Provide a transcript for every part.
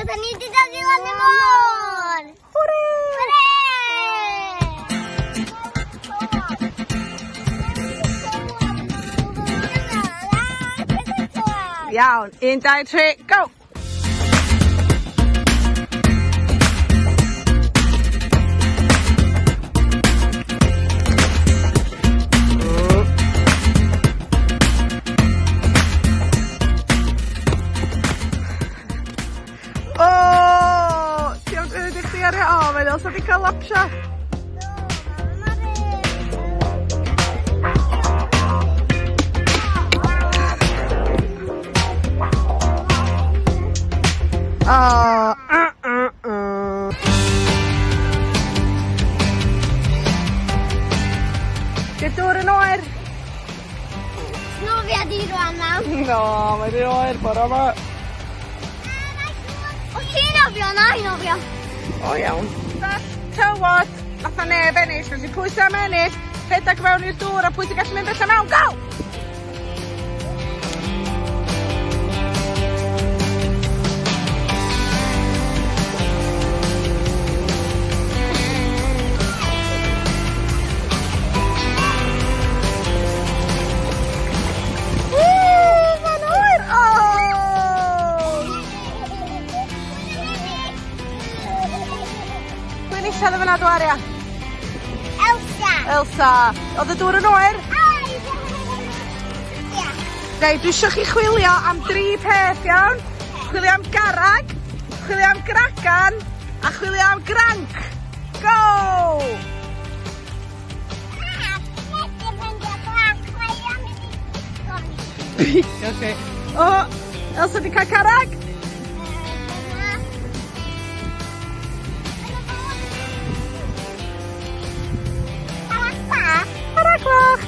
Da ni wedi dod i lan y môr! Hwre! Hwre! Iawn, 1, 2, 3, go! O! Ti am dweud i chdi ar e? O, mae Elsa 'di ca'l lapsio. O, uh. Di'r dŵr yn oer? Nofia di rwan nawr. No, mae di oer bore 'ma. O ti'n nofio na i nofio. O iawn. Tywod, nath na neb ennill, felly pwy sy am ennill? Rhedag fewn i'r dŵr a pwy sy'n gallu mynd allan mewn? Go! Ww, mae'n oer! O! Pwy enillodd yn fyna do Aria? Elsa. Elsa. Oedd y dŵr yn oer? Reit, dwi isio chi chwilio am dri peth, iawn? Chwilio am garreg, chwilio am gragan, a chwilio am granc. Go! Oce. O, Elsa 'di cael carreg? Carreg fach.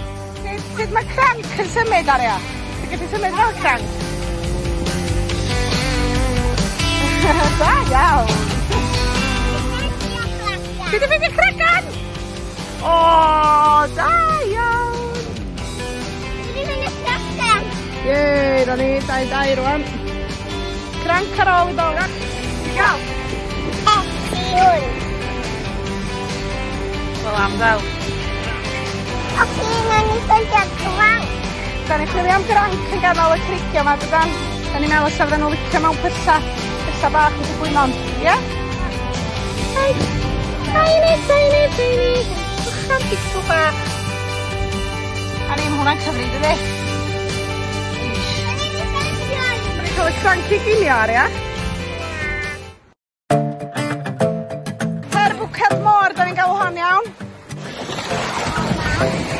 Sut mae cranc yn symud, Aria? Ti'n gallu symud fel cranc? Da iawn! Ti 'di ffeindio cragan? O, da iawn! Yay, ro'n ni 2-2 rwan. Cranc ar ôl i bawb. Ti gael? Wel am ddel. Da ni'n chwilio am granc yn ganol y creigiau 'ma dydan? Da ni'n meddwl ella fydden nhw'n licio mewn pylla, pylla bach wedi gwymon. Ie? Hi. Tiny, tiny, tiny. Bychan bitw bach. A ni, ma' hwnna'n cyfri, dydi? Da ni'n cael y cranc i ginio ar, ia? Her bwced môr, da ni'n galw hon, iawn?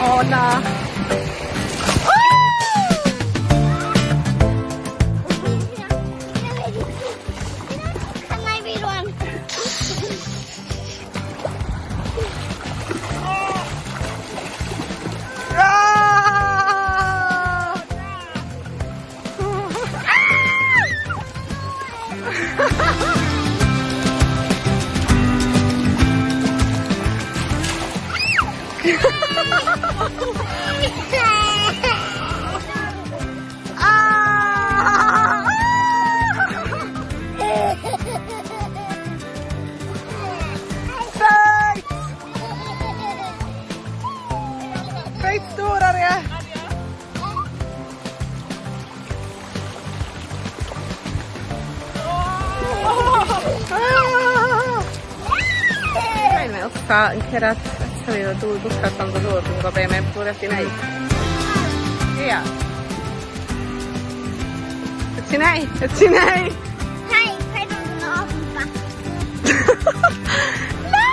O, na. Ah! Reit! Reit dŵr Aria. Reit, mae Elsa yn cyrraedd ato fi efo dwy bwcad llond o ddŵr. Dwi'm yn gwbo be' mae'n bwriadu neud. Ia. Be' ti'n neu'? Be' ti'n neu'? Paid, paid bod yn ofn bach. Na!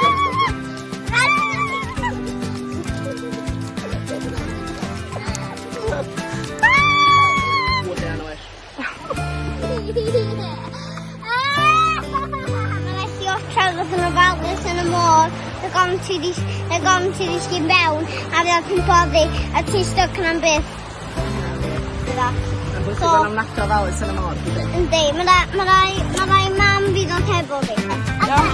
Mae'n eich otra fod yn ofalus yn y môr, rhag ofn ti 'di rhag ofn ti ddisgyn fewn a fydd ti'n boddi a ti'n styc yna am byth. Bydda. Mae'n bwysig bod yn ofnadwy o ofalus yn y môr, dydi? Yndi, ma' rai- ma' rai ma' rai mam fi ddod hefo fi. Iawn.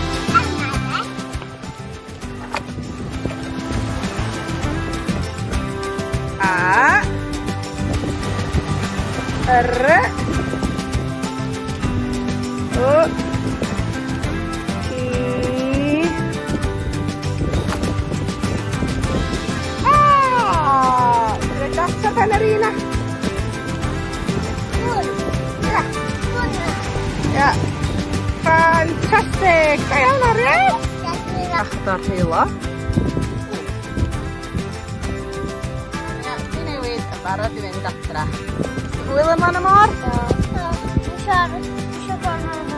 A R O. Ffantastig! Da iawn, Ariel! Bach o dor heilo. Ti newid yn barod i fynd adra. Hwyl yn lan y môr? Do. Do. Dwi isio aros, dwi isio gorfod.